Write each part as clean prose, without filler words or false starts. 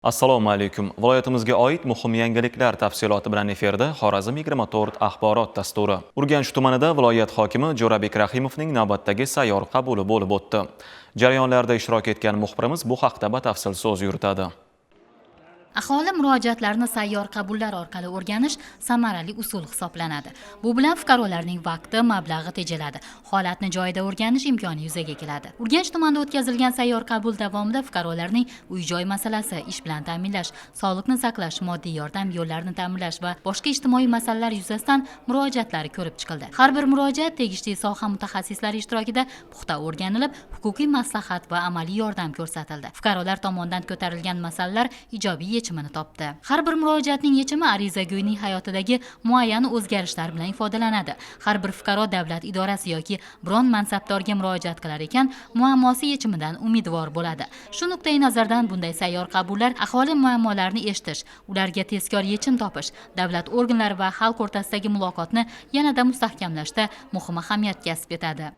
Assalomu alaykum. Viloyatimizga oid muhim yangiliklar tafsiloti bilan efirda Xorazm 24 axborot dasturi. Urganch tumanida viloyat hokimi Jo'rabek Rahimovning navbatdagi sayyor qabuli bo'lib o'tdi. Jarayonlarda ishtirok etgan muxbirimiz bu haqda batafsil so'z yuritadi. Aholi murojaatlarini sayyor qabullar orqali o'rganish samarali usul hisoblanadi. Bu bilan fuqarolarning vaqti, mablag'i tejaladi. Holatni joyida o'rganish imkoni yuzaga keladi. Urganch tumanida o'tkazilgan sayyor qabul davomida fuqarolarning uy-joy masalasi, ish bilan ta'minlash, sog'liqni saqlash, moddiy yordam yo'llarini ta'minlash va boshqa ijtimoiy masalalar yuzasidan murojaatlari ko'rib chiqildi. Har bir murojaat tegishli soha mutaxassislari ishtirokida puxta o'rganilib, huquqiy maslahat va amaliy yordam ko'rsatildi. Fuqarolar tomonidan ko'tarilgan masalalar ijobiy yechimini topdi. Har bir murojaatning yechimi arizago'yning hayotidagi muayyan o'zgarishlar bilan ifodalanadi. Har bir fuqaro davlat idorasi yoki biron mansabdorga murojaat qilar ekan, muammosi yechimidan umidvor bo'ladi. Shu nuqtai nazardan bunday sayyor qabullar aholi muammolarini eshitish, ularga tezkor yechim topish, davlat organlari va xalq o'rtasidagi muloqotni yanada mustahkamlashda muhim ahamiyat kasb etadi.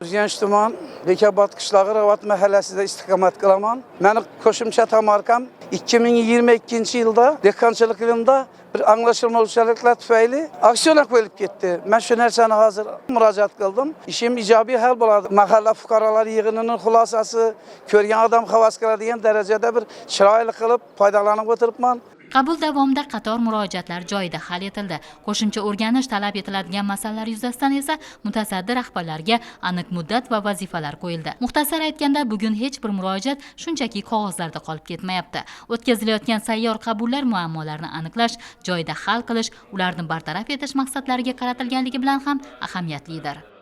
Urganch tuman Bekobod qishlog'i Ravat mahallasida istiqomat qilaman. Meni qo'shimcha tomorqam 2022-yilda dehqonchilik yilida bir anglashilmovchiliklar tufayli auksionga qo'yilib ketdi. Men shu narsani hozir murojaat qildim. Ishim ijobiy hal bo'ladi. Mahalla fuqarolar yig'inining xulosasi ko'rgan odam havas qiladigan darajada bir chiroyli qilib foydalanib o'tiribman. Qabul davomida qator murojaatlar joyida hal etildi. Qo'shimcha o'rganish talab etiladigan masalalar yuzasidan esa mutasaddi rahbarlarga aniq muddat va vazifalar qo'yildi. Muxtasar aytganda, bugun hech bir murojaat shunchaki qog'ozlarda qolib ketmayapti. O'tkazilayotgan sayyor qabullar muammolarni aniqlash, joyida hal qilish, ularni bartaraf etish maqsadlariga qaratilganligi bilan ham ahamiyatlidir.